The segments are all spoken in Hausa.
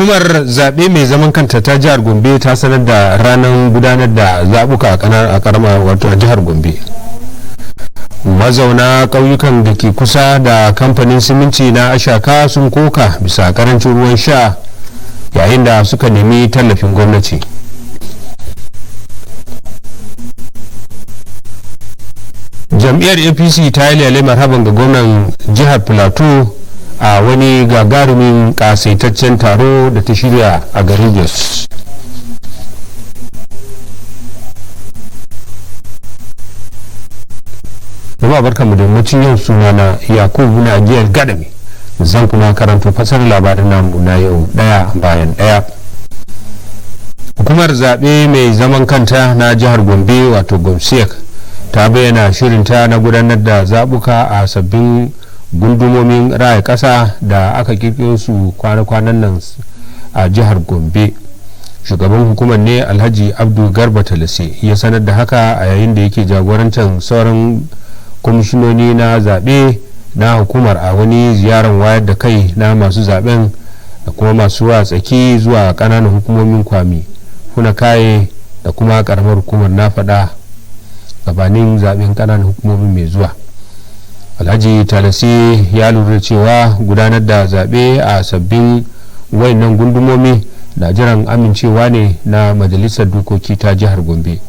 Hukumar zaɓe mai zaman kanta ta jihar Gombe ta sanar da ranar gudanar da zaɓuka a karama, wato a jihar Gombe. Mazauna ƙauyukan da ke kusa da kamfanin siminti na Ashaka sun koka bisa karancin ruwan sha, yayin da suka nemi tallafin gwamnati. Jam'iyyar APC ta yi lale marhaban ga gwamnan jihar Plateau a wani gagarumin kasaitaccen taro da ta shirya a garin Jos. Jama'a, barkanmu da yammacin yau. Suna na Yakubu na Ajiyar Gadami, zan kuma karanto fasar labarin namu na yau daya bayan daya. Hukumar zaɓe mai zaman kanta na jihar Gombe, wato Gomsiyak, ta bayyana shirinta na gudanar da zaɓuka a sabbin gundumomin raya ƙasa da aka kirkiro su kwana-kwanan nan a jihar Gombe. Shugaban hukumar ne, Alhaji Abdu Garba Talase, ya sanar da haka a yayin da yake jagorancin sauran kwamishinoni na zaɓe na hukumar a wani ziyarar wayar da kai na masu zaben da kuma masu tsaki zuwa ƙananan hukumomin Kwami, Funakaye da kuma ƙaramar hukumar Na Faɗa gabanin zaben ƙananan hukumomin mai zuwa. Alhaji Talasi ya lura cewa gudanar da zaɓe a sabbin wayannan gundumomi na jiran amincewa ne na Majalisar Dokoki ta Jihar Gombe.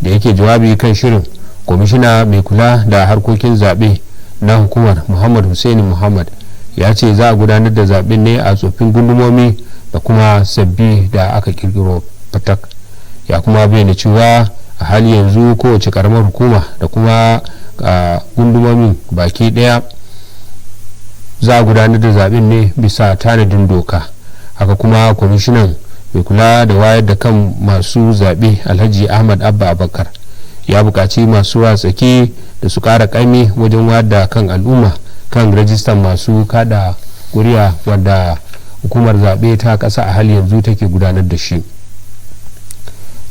Da yake jawabi kan shirin, kwamishina mai kula da harkokin zaɓe na hukumar, Muhammad Hussaini Muhammad, ya ce za a gudanar da zaɓen ne a tsoffin gundumomi da kuma sabbi da aka kirkiro fatak. Ya kuma bayyana cewa a hali yanzu kowace karamar hukuma da kuma gundumomin baki daya za a gudanar da zaɓen ne bisa tanadin doka. Haka kuma kwamishinan mai kula da wayar da kan masu zaɓe, Alhaji Ahmad Abba Abakar, ya buƙaci masu tsaki da su ƙara ƙaimi wajen wayar da kan al'umma kan rajistan masu kada kuri'a, wadda hukumar zaɓe ta ƙasa a hali yanzu take gudanar da shi.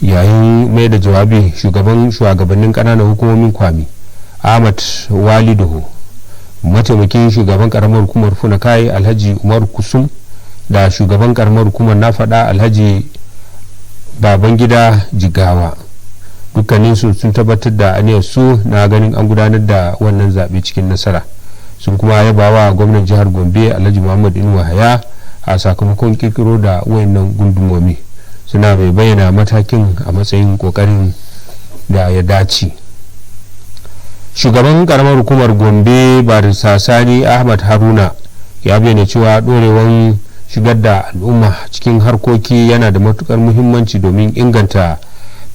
Yayin mai da jawabi, shugaban shugabannin ƙananan hukumomin Kwami, Ahmad Waliduhu, mataimakin shugaban karamar hukumar Funakai, Alhaji Umar Kusum, da shugaban karamar hukumar Na Faɗa, Alhaji Babangida Jigawa, dukkaninsu sun tabbatar da aniyar su na ganin an gudanar da wannan zaɓe cikin nasara. Sun kuma yaba wa gwamnan jihar Gombe, Alhaji Muhammad Inuwa Haya, a sakamakon kirkiro da wayannan gundumomi, suna mai bayyana matakin a matsayin kokarin da ya dace. Shugaban karamar hukumar Gombe, Barista Sani Ahmad Haruna, ya bayyana cewa dorewan shigar da al'umma cikin harkoki yana da matukar muhimmanci domin inganta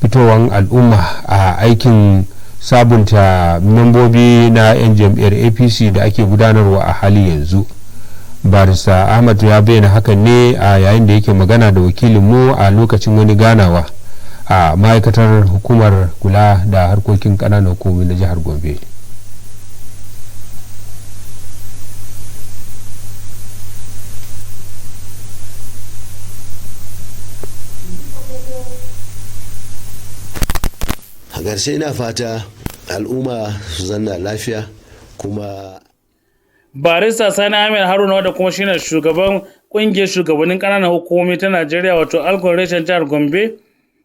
fitowan al'umma a aikin sabunta membobi na 'yan jam'iyyar APC da ake gudanarwa a hali yanzu. Barista Ahmad ya bayyana hakan ne a yayin da yake magana da wakilinmu a lokacin wani ganawa a ma'aikatar hukumar kula da harkokin ƙananan hukumomi na jihar Gombe. A ƙarshe, ina fata al'umma su zanna lafiya kuma Barista Sani Ahmed Haruna, wanda kuma shine shugaban kungiyar shugabannin ƙananan hukumomi ta Najeriya, wato ALGON reshen jihar Gombe,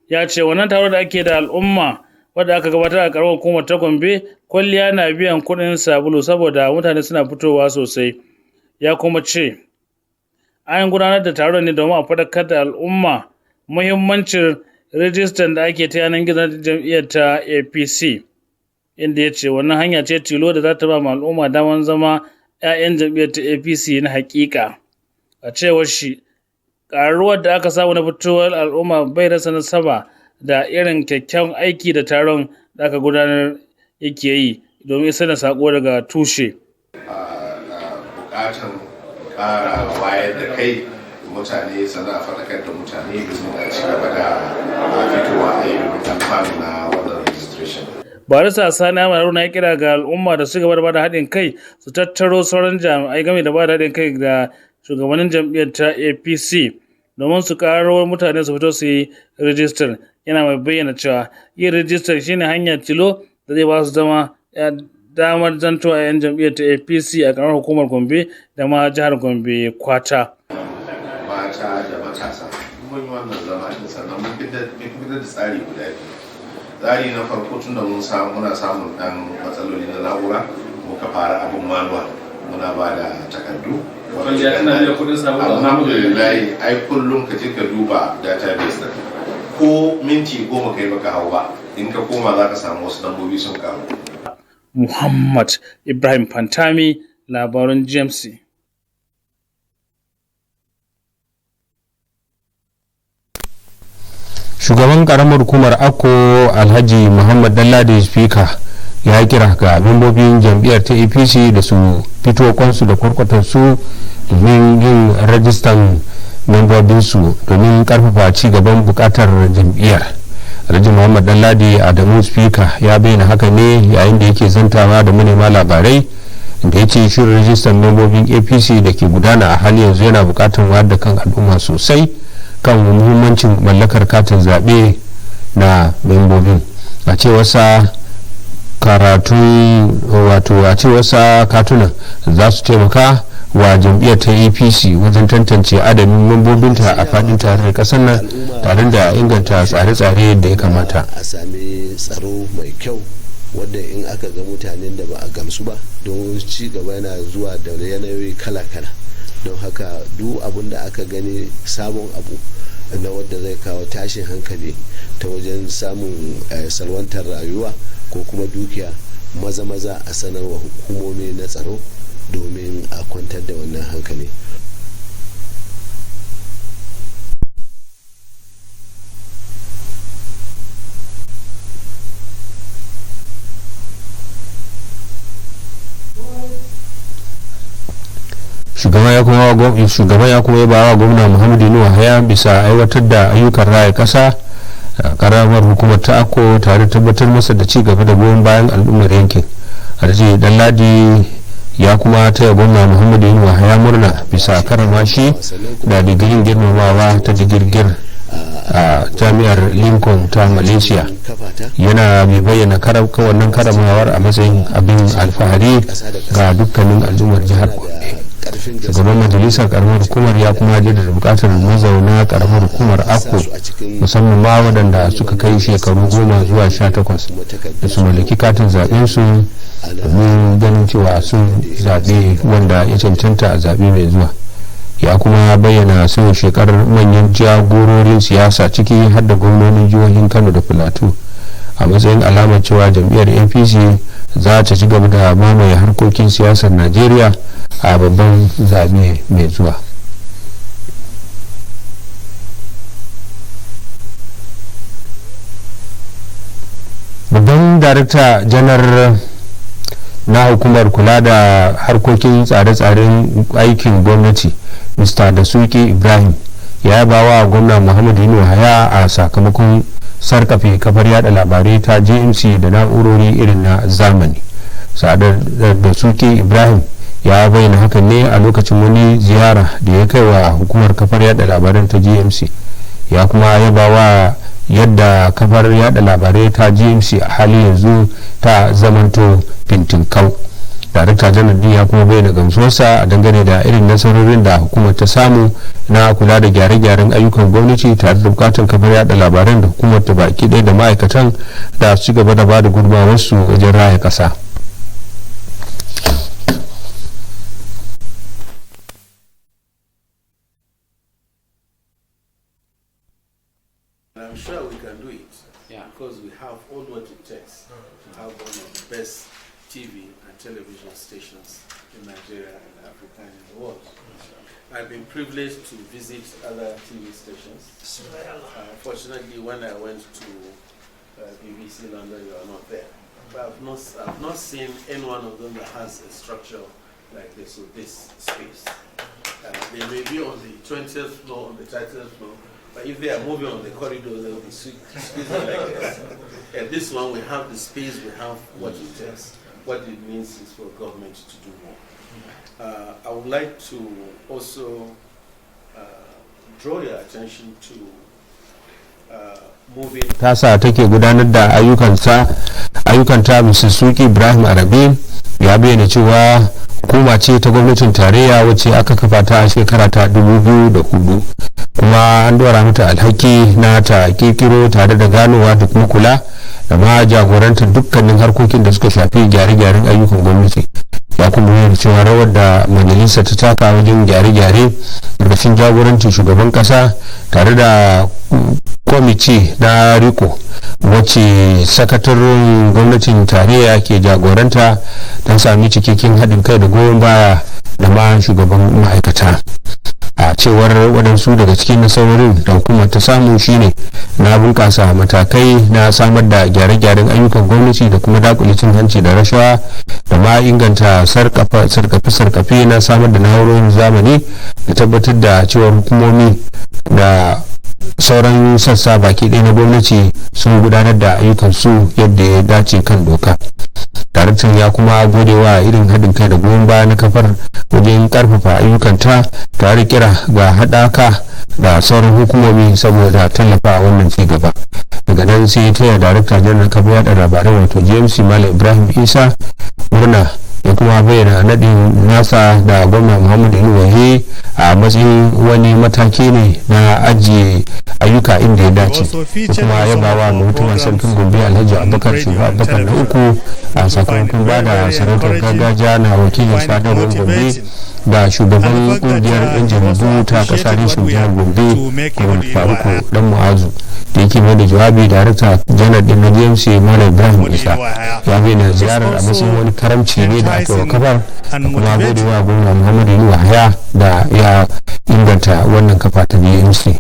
ya ce wannan taro da ake da al'umma wadda aka gabatar a karamar hukumar ta Gombe, kwalliya na biyan kuɗin sabulu saboda mutane suna fitowa sosai. Ya kuma ce an gudanar da taron ne domin a faɗakar da al'umma muhimmancin rijistan da ake ta yanar gizo jam'iyyar ta APC, inda ya ce wannan hanya ce tilo da za ta ba ma al'umma damar zama 'ya'yan jam'iyyar ta APC na hakika. A cewar shi, ƙaruwar da aka samu na fitowar al'umma bai rasa nasaba da irin kyakkyawan aiki da taron da aka gudanar yake yi domin isar da sako daga tushe. Bukatan ƙara wayar da kai mutane, sannan a faɗakar da mutane domin a ci gaba da fitowa a yi domin alfanu na wannan registration. Barista Sani Ahmad Haruna ya kira ga al'umma da su gaba da bada haɗin kai, su tattaro sauran jami'ai game da bada haɗin kai da shugabannin jam'iyyar ta APC domin su karo mutane su fito su yi rijistar. Yana mai bayyana cewa yin rijistar shine hanya tilo da zai ba su zama damar zantowa 'yan jam'iyyar ta APC a karamar hukumar Gombe da ma jihar Gombe kwata. Mata. Mata da matasa, mun yi wannan zama din, sannan mun fitar da tsari guda biyu. Tsari na farko, tun da mun samu, muna samun dan matsaloli na na'ura, muka fara abin manual, muna ba da takardu. Alhamdulillah, ai kullum ka je ka duba database din, ko minti 10 kai baka hau ba, in ka koma za ka samu wasu lambobi sun karu. Muhammad Ibrahim Pantami, labaran GMC. Shugaban karamar hukumar Akko, Alhaji Muhammad Dalladi Speaker, ya kira ga membobin jam'iyyar ta APC da su fito kwansu da kwarkwatarsu domin yin rajistan membobinsu domin karfafa ci gaban bukatar jam'iyyar. Alhaji Muhammad Dalladi Adamu Speaker ya bayyana haka ne yayin da yake zantawa da manema labarai, da ya ce shirin rajistan membobin APC da ke gudana a hali yanzu yana bukatar wayar da kan al'umma sosai kan muhimmancin mallakar katin zaɓe na membobin. A cewarsa karatu, wato a cewarsa katunan za su taimaka wa jam'iyyar ta APC wajen tantance adadin membobinta a fadin tarayyar kasar nan, tare da inganta tsare-tsare da ya kamata. A sami tsaro mai kyau, wadda in aka ga mutanen da ba a gamsu ba, don ci gaba yana zuwa da yanayoyi kala-kala. Don haka duk abin da aka gani sabon abu na wadda zai kawo tashin hankali ta wajen samun salwantar rayuwa ko kuma dukiya, maza-maza a sanarwa hukumomi na tsaro domin a kwantar da wannan hankali. Shugaban ya kuma yaba wa Gwamna Muhammadu Inuwa Haya bisa aiwatar da ayyukan raya kasa a karamar hukumar ta Akko, tare tabbatar masa da ci gaba da goyon bayan al'ummar yankin. Alhaji Danladi ya kuma taya Gwamna Muhammadu Inuwa Haya murna bisa karama shi da digirin girmamawa ta digirgir a Jami'ar Lincoln ta Malaysia, yana mai bayyana wannan karamawar a matsayin abin alfahari ga dukkanin al'ummar jihar Gombe. Shugaban majalisar karamar hukumar ya kuma jaddada bukatar mazauna karamar hukumar Akko, musamman ma waɗanda suka kai shekaru 10 zuwa 18, da su mallaki katin zaɓen su domin ganin cewa sun zaɓe wanda ya cancanta a zaɓe mai zuwa. Ya kuma bayyana sauyin shekarar manyan jagororin siyasa, ciki har da gwamnonin jihohin Kano da Filato, a matsayin alamar cewa jam'iyyar APC za ta ci gaba da mamaye harkokin siyasar Najeriya a babban zaɓe mai zuwa. Babban Darakta Janar na hukumar kula da harkokin tsare-tsaren aikin gwamnati, Mr Dasuki Ibrahim, ya ba wa Gwamna Muhammadu Inuwa Haya a sakamakon sarkafe kafar yada labarai ta GMC da na'urori irin na zamani. Sadar Dasuki Ibrahim ya bayyana hakan ne a lokacin wani ziyara da ya kai wa hukumar kafar yada labaran ta GMC. Ya kuma yaba wa yadda kafar yada labarai ta GMC a hali yanzu ta zamanto fintinkau. Darakta Janar ya kuma bayyana gamsuwarsa a dangane da irin nasarorin da hukumar ta samu na kula da gyare-gyaren ayyukan gwamnati, tare da bukatar kafar yada labaran da hukumar ta baki ɗaya da ma'aikatan da su gaba da bada gudunmawarsu wajen raya ƙasa. I'm sure we can do it because we have all what it takes to have one of the best TV and television stations in Nigeria and Africa and in the world. I've been privileged to visit other TV stations. Fortunately, when I went to BBC London, you are not there. But I've not seen any one of them that has a structure like this with this space. They may be on the 20th floor, on the 30th floor, but if they are moving on the corridor, they will be squeezing like this. And this one, we have the space, we have what it takes. What it means is for government to do more. I would like to also draw your attention to moving Tasa take gudanar da ayyukanta, Mrs Suki Ibrahim Arabi, Ya bayyana cewa hukuma ce ta gwamnatin tarayya wacce aka kafa ta a shekara ta 2004, kuma an dora mata alhaki na ta kirkiro tare da ganowa da kuma kula da ma jagorantar dukkanin harkokin da suka shafi gyare-gyaren ayyukan gwamnati. Ya kuma bayyana cewa rawar da majalisa ta taka wajen gyare-gyare ƙarƙashin jagorancin shugaban kasa tare da kwamiti na riko wacce sakataren gwamnatin tarayya ke jagoranta don sami cikakken haɗin kai da goyon baya da ma shugaban ma'aikata. A cewar waɗansu daga cikin nasarorin da hukumar ta samu shine na bunƙasa matakai na samar da gyare-gyaren ayyukan gwamnati da kuma dakule cin hanci da rashawa da ma inganta sarkafe-sarkafe na samar da na'urorin zamani da tabbatar da cewar hukumomi da sauran sassa baki ɗaya na gwamnati sun gudanar da ayyukansu yadda ya dace kan doka. Daraktan ya kuma gode wa irin haɗin kai da goyon baya na kafar wajen karfafa ayyukanta, tare kira ga haɗaka da sauran hukumomi saboda tallafa wannan ci gaba. Daga nan sai ya taya darakta janar kafar yaɗa labarai, wato GMC, Malam Ibrahim Isa murna, ya kuma bayyana naɗin nasa da Gwamna Muhammadu Inuwa a matsayin wani mataki ne na ajiye ayyuka inda ya dace, da kuma yabawa ga mutumin Sarkin Gombe, Alhaji Abubakar Shugaba Abubakar na uku, a sakamakon ba da sarautar gargajiya na wakilin sadarwar Gombe da shugaban kungiyar 'yan jaridu ta kasa reshen jihar Gombe, Kwamar Faruku Dan Mu'azu. Da yake mai da jawabi, darakta janar din na GMC, Malam Ibrahim Isa, ya bayyana ziyarar a matsayin wani karamci ne da aka wa kafar, da kuma godewa Gwamna Muhammadu Inuwa da ya inganta wannan kafa ta GMC.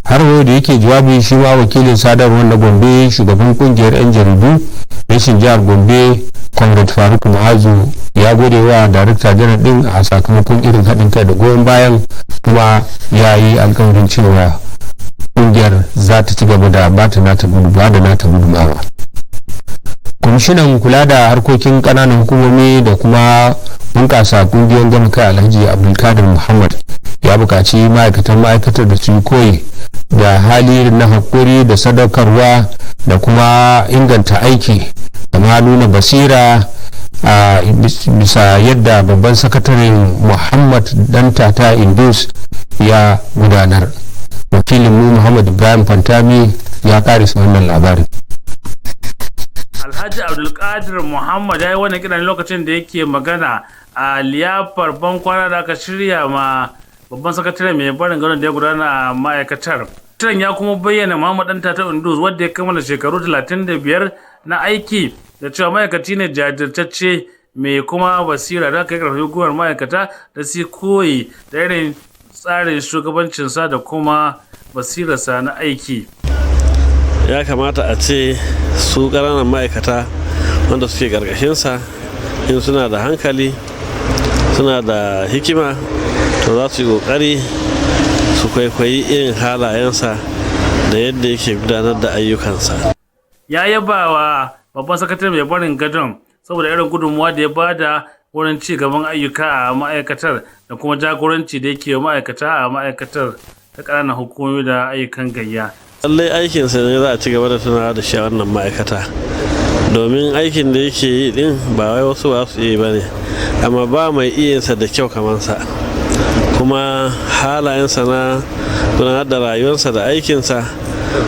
Har yau da yake jawabi shi ma wakilin sadarwar na Gombe, shugaban kungiyar 'yan jaridu reshen jihar Gombe, Comrade Faruk Mu'azu, ya gode wa darakta janar din a sakamakon irin haɗin kai da goyon bayan, kuma ya yi alkawarin cewa kungiyar za ta ci gaba da ba ta nata da nata gudumawa. Kwamishinan kula da harkokin ƙananan hukumomi da kuma bunƙasa ƙungiyoyin gama kai, Alhaji Abdulkadir Muhammad, ya buƙaci ma'aikatan ma'aikatar da su yi koyi da hali na haƙuri da sadaukarwa da kuma inganta aiki da ma nuna basira, a bisa yadda babban sakataren Muhammad Dantata Indus ya gudanar. Wakilinmu Muhammad Ibrahim Fantami ya karisa wannan labarin. Alhaji Abdulkadir Muhammad ya yi wannan kiran lokacin da yake magana a liyafar bankwana da aka shirya ma babban sakatare mai barin gadon da ya gudana a ma'aikatar. Shirin ya kuma bayyana Muhammad Dantata Indus, wadda ya kammala shekaru 35 na aiki, da cewa ma'aikaci ne jajirtacce mai kuma basira, da aka yi karfafi gwiwar ma'aikata da su koyi da irin tsarin shugabancinsa da kuma basirarsa na aiki. Ya kamata a ce su ƙananan ma'aikata wanda suke ƙarƙashinsa, in suna da hankali, suna da hikima, to za su yi ƙoƙari su kwaikwayi irin halayensa da yadda yake gudanar da ayyukansa. Ya yaba wa babban sakatare mai barin gadon saboda irin gudunmuwa da ya bada wurin ci gaban ayyuka a ma'aikatar da kuma jagoranci da yake wa ma'aikata a ma'aikatar ta ƙananan hukumomi da ayyukan gayya. Lallai aikinsa ne za a ci gaba da tunawa da shi a wannan ma'aikata, domin aikin da yake yi din ba wai wasu ba su iya ba ne, amma ba mai iyansa da kyau kamar sa. Kuma halayensa na gudanar da rayuwarsa da aikinsa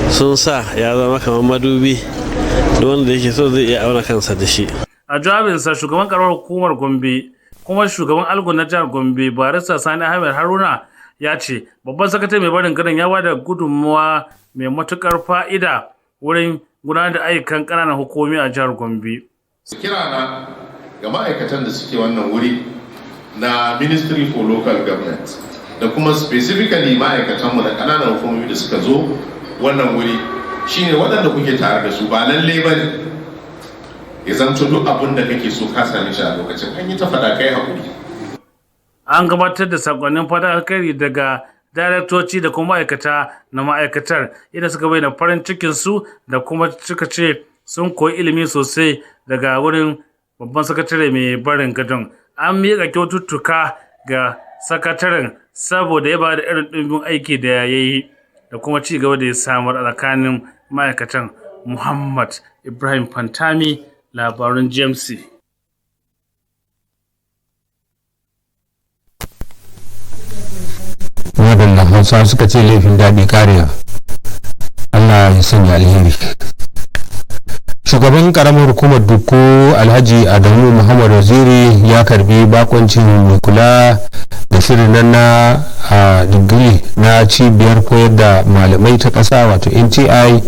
sun sa ya zama kamar madubi, duk wanda yake so zai iya auna kansa da shi. A jawabinsa, shugaban karamar hukumar Gombe kuma shugaban Algon na jihar Gombe, Barista Sani Ahmed Haruna, ya ce babban sakatare mai barin gadon ya bada gudunmawa mai matukar fa'ida wurin gudanar da ayyukan ƙananan hukumomi a jihar Gombe. Kirana ga ma'aikatan da suke wannan wuri na Ministry for Local Government da kuma specifically ma'aikatanmu na ƙananan hukumomi da suka zo wannan wuri shine, waɗanda kuke tare da su ba lalle ba ne ya zanto duk abin da kake so ka same shi a lokacin. An yi ta faɗa, kai haƙuri. An gabatar da sakonnin fatan alkhairi daga daraktoci da kuma ma'aikata na ma'aikatar, inda suka bayyana farin cikinsu da kuma suka ce sun koyi ilimi sosai daga wurin babban sakatare mai barin gadon. An miƙa kyaututtuka ga sakataren saboda ya ba da irin ɗimbin aiki da ya yi da kuma ci gaba da ya samar a tsakanin ma'aikatan. Muhammad Ibrahim Fantami, labarun GMC. Waɗanda Hausa suka ce laifin daɗi kariya, Allah ya sanya alheri. Shugaban karamar hukumar Dukku, Alhaji Adamu Muhammad Waziri, ya karbi bakoncin mai kula da shirin nan na a digiri na cibiyar koyar da malamai ta ƙasa, wato NTI,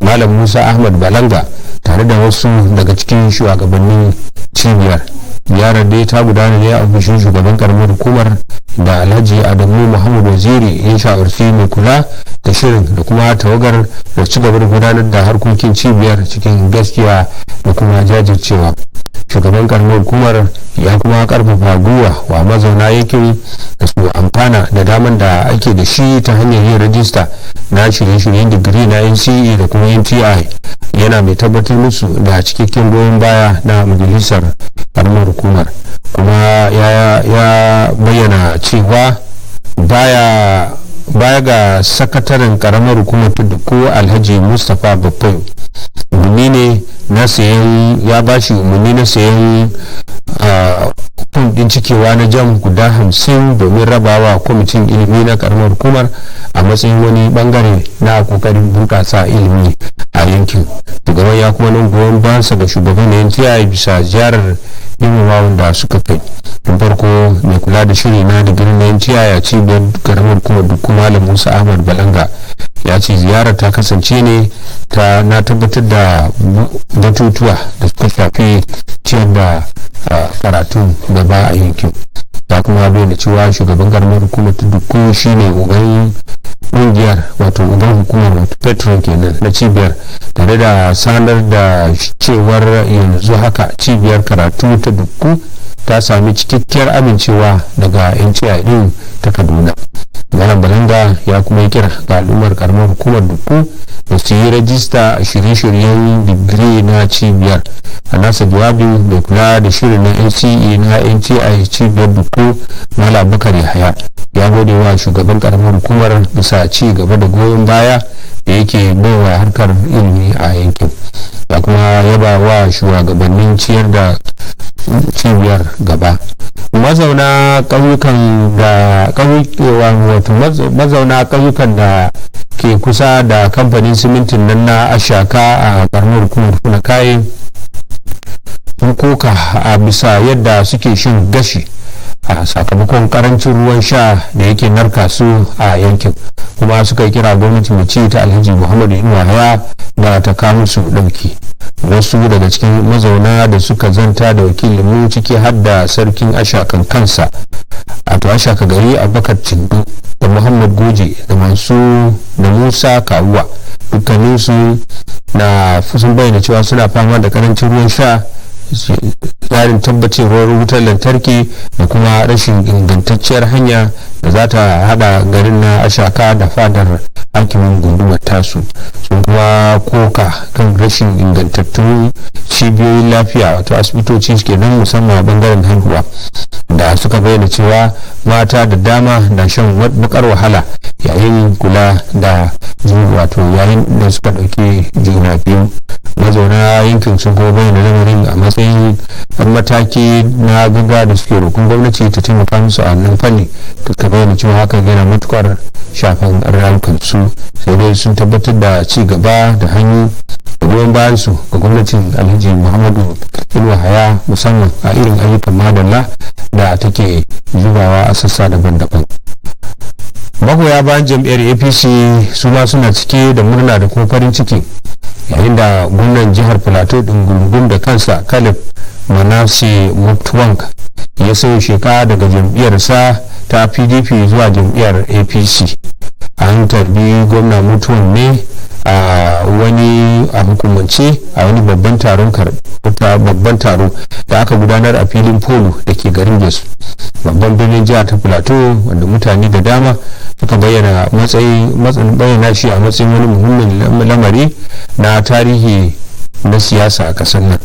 Malam Musa Ahmad Balanga, tare da wasu daga cikin shugabannin cibiyar. Ziyarar dai ta gudana ne a ofishin shugaban karamar hukumar, da Alhaji Adamu Muhammad Waziri ya shawarci mai kula da shirin da kuma tawagar da ci gaba da gudanar da harkokin cibiyar cikin gaskiya da kuma jajircewa. Shugaban karamar hukumar ya kuma karfafa gwiwa wa mazauna yankin da su amfana da daman da ake da shi ta hanyar yin rajista na shirye-shiryen digiri na NCE da kuma NTI, yana mai tabbatar musu da cikakken goyon baya na majalisar karamar hukumar. Kuma ya bayyana cewa baya ga sakataren karamar hukumar ko Alhaji Mustapha Bakwai, umarni ne na sayan, ya bashi umarni na sayan fom din cikewa na JAMB guda 50 domin rabawa kwamitin ilimi na karamar hukumar a matsayin wani bangare na kokarin bunƙasa ilimi a yankin. Shugaban ya kuma nan goyon bayansa ga shugaban na NTI bisa ziyarar girmamawan da suka kai. Tun farko, mai kula da shiri na digirin na NTI a cibiyar karamar hukumar Dukku, Malam Musa Ahmad Balanga, ya ce ziyarar ta kasance ne ta na tabbatar da batutuwa da suka shafi ciyar da karatu gaba a yankin. Ta kuma bayyana cewa shugaban karamar hukumar ta Dukku shine uban kungiyar, wato uban hukumar, wato patron kenan na cibiyar, tare da sanar da cewar yanzu haka cibiyar karatu ta Dukku ta sami cikakkiyar amincewa daga NTI din ta Kaduna. Malam Balanga ya kuma yi kira ga al'ummar karamar hukumar Dukku da su yi rajista a shirye-shiryen digiri na cibiyar. A nasa jawabin, mai kula da shirin na NCE na NTI cibiyar Dukku, Malam Bakar Yahaya, ya gode wa shugaban karamar hukumar bisa ci gaba da goyon baya da yake baiwa harkar ilimi a yankin, ya kuma yaba wa shugabannin ciyar da cibiyar gaba. Mazauna ƙauyukan da wato mazauna ƙauyukan da ke kusa da kamfanin simintin nan na Ashaka a karamar hukumar Funakaye sun koka a bisa yadda suke shin gashi a sakamakon karancin ruwan sha da yake narka su a yankin, kuma suka yi kira gwamnati mai ci ta Alhaji Muhammadu Inuwa Haya da ta kawo musu dauki. Wasu daga cikin mazauna da suka zanta da wakilinmu, ciki har da sarkin Ashakan kansa a to Ashaka gari, Abubakar Cindu, da Muhammad Goje, da masu da Musa Kawuwa, dukkaninsu na sun bayyana cewa suna fama da karancin ruwan sha, tsarin tabbacin ruwan wutar lantarki da kuma rashin ingantacciyar hanya da za ta hada garin na Ashaka da fadar hakimin gundumar tasu. Sun kuma koka kan rashin ingantattun cibiyoyin lafiya, wato asibitoci kenan, musamman a bangaren haihuwa, da suka bayyana cewa mata da dama na shan bakar wahala yayin kula da wato yayin da suka dauki juna biyu. Mazauna yankin sun kuma bayyana lamarin a matsayin mataki na gaggawa da suke roƙon gwamnati ta taimaka musu a nan fanni, da suka bayyana cewa hakan yana matukar shafan rayukansu. Sai dai sun tabbatar da ci gaba da hanyu da goyon bayan su ga gwamnatin Alhaji Muhammadu Inuwa Haya, musamman a irin ayyukan madalla da take zubawa a sassa daban-daban. Magoya bayan jam'iyyar APC su ma suna cike da murna da kuma farin ciki yayin da gwamnan jihar Plateau ɗungurungun da kansa, Caleb Manasse Mutuwank, ya sauya sheka daga jam'iyyarsa ta PDP zuwa jam'iyyar APC. An tarbi gwamna Mutuwan ne a wani a hukumance a wani babban taron babban taro da aka gudanar a filin polo da ke garin Jos, babban birnin jihar ta Plateau, wanda mutane da dama suka bayyana matsayin bayyana shi a matsayin wani muhimmin lamari na tarihi na siyasa a kasar nan.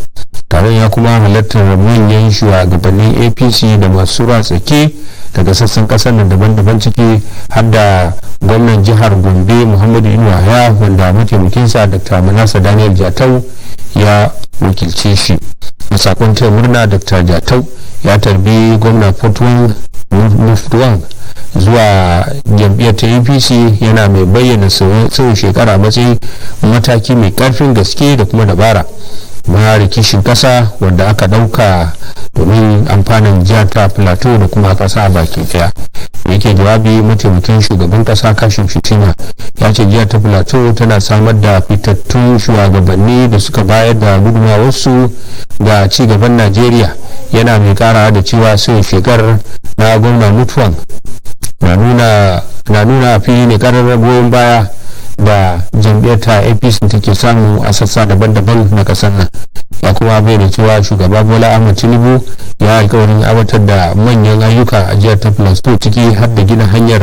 Taron ya kuma halartar manyan shugabannin APC da masu tsaki. Daga sassan kasar nan daban-daban, ciki har da gwamnan jihar Gombe Muhammadu Inuwa ya, wanda mataimakinsa Dr. Manasa Daniel Jatau ya wakilce shi. A sakon taya murna, Dr. Jatau ya tarbi Gwamna Mutfwang zuwa jam'iyyar ta APC, yana mai bayyana sauyin shekara matsayin mataki mai karfin gaske da kuma dabara na rikishin kasa wanda aka dauka domin amfanin jihar ta Plateau da kuma kasa baki daya. Yake jawabi, mataimakin shugaban kasa Kashim Shettima ya ce jihar ta Plateau tana samar da fitattun shugabanni da suka bayar da gudunmawarsu ga ci gaban Najeriya, yana mai kara da cewa sai shekarar na Gwamna Mutfwang na nuna fili ne karar goyon baya da jam'iyyar ta APC take samu a sassa daban-daban na kasar nan. Ya kuma bayyana cewa Shugaba Bola Ahmed Tinubu ya alkawarin aiwatar da manyan ayyuka a jihar ta Plateau, ciki har da gina hanyar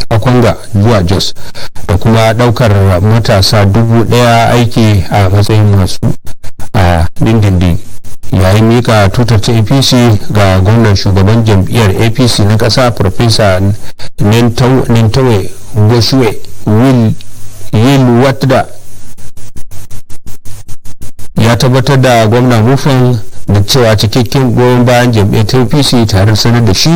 Akwanga zuwa Jos da kuma daukar matasa 1000 aiki a matsayin masu a dindindin. Yayin mika tutar ta APC ga gwamnan, shugaban jam'iyyar APC na kasa Profesa Nentawe Goshwe Yilwatda ya tabbatar da Gwamna Mutfwang da cewa cikakken goyon bayan jam'iyyar APC, tare da sanar da shi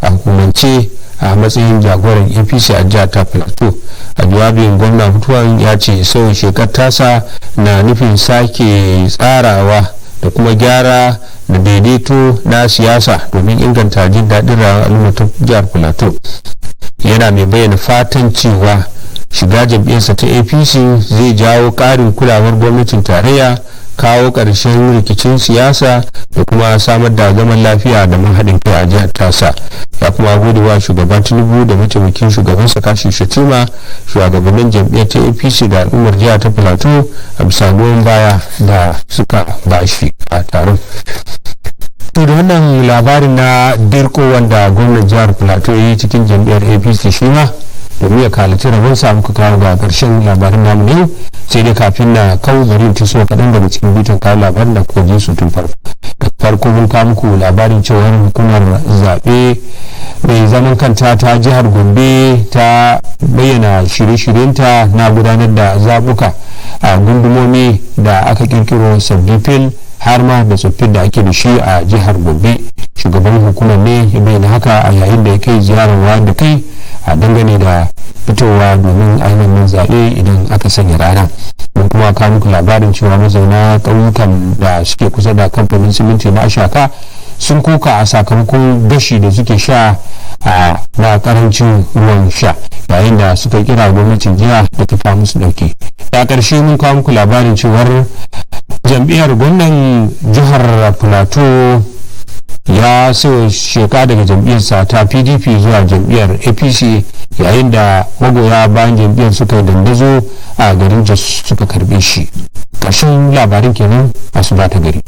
a hukumance a matsayin jagoran APC a jihar ta Plateau. A jawabin, Gwamna Mutfwang ya ce sauyin shekar tasa na nufin sake tsarawa da kuma gyara da daidaito na siyasa domin inganta jin daɗin rayuwar al'ummar jihar Plateau, yana mai bayyana fatan cewa shiga jam'iyyarsa ta APC zai jawo ƙarin kulawar gwamnatin tarayya, kawo ƙarshen rikicin siyasa da kuma samar da zaman lafiya da haɗin kai a jihar tasa. Ya kuma gode wa Shugaban Tinubu da mataimakin shugaban Kashim Shettima, shugabannin jam'iyyar ta APC da al'ummar jihar ta Plateau a bisa goyon baya da suka bashi a taron. To, da wannan labarin na dirko wanda gwamnan jihar Plateau ya yi cikin jam'iyyar APC shi ma domin ya kalaci rabonsa, muka kawo ga ƙarshen labarin namu ne. Sai dai kafin na kawo, bari ta so kaɗan daga cikin bitan kawo labarin da kuka ji su tun farko. Da farko mun kawo muku labarin cewar hukumar zaɓe mai zaman kanta ta jihar Gombe ta bayyana shirye-shiryenta na gudanar da zaɓuka a gundumomi da aka kirkiro sabbi fil, har ma da tsoffin da ake da shi a jihar Gombe. Shugaban hukumar ne ya bayyana haka a yayin da ya kai ziyarar wayar da kai a dangane da fitowa domin ainihin zaɓe idan aka sanya rana. Mun kuma kawo muku labarin cewa mazauna ƙauyukan da suke kusa da kamfanin siminti na Ashaka sun koka a sakamakon gashi da suke sha a na karancin ruwan sha, yayin da suka kira gwamnatin jiha da ta kawo musu dauki. Da ƙarshe mun kawo muku labarin cewar jam'iyyar gwamnan jihar Plateau ya sayo sheka daga jam'iyyarsa ta PDP zuwa jam'iyyar APC, yayin da magoya bayan jam'iyyar suka yi dandazo a garin Jos suka karbe shi. Ƙarshen labarin kenan. Asuba ta gari.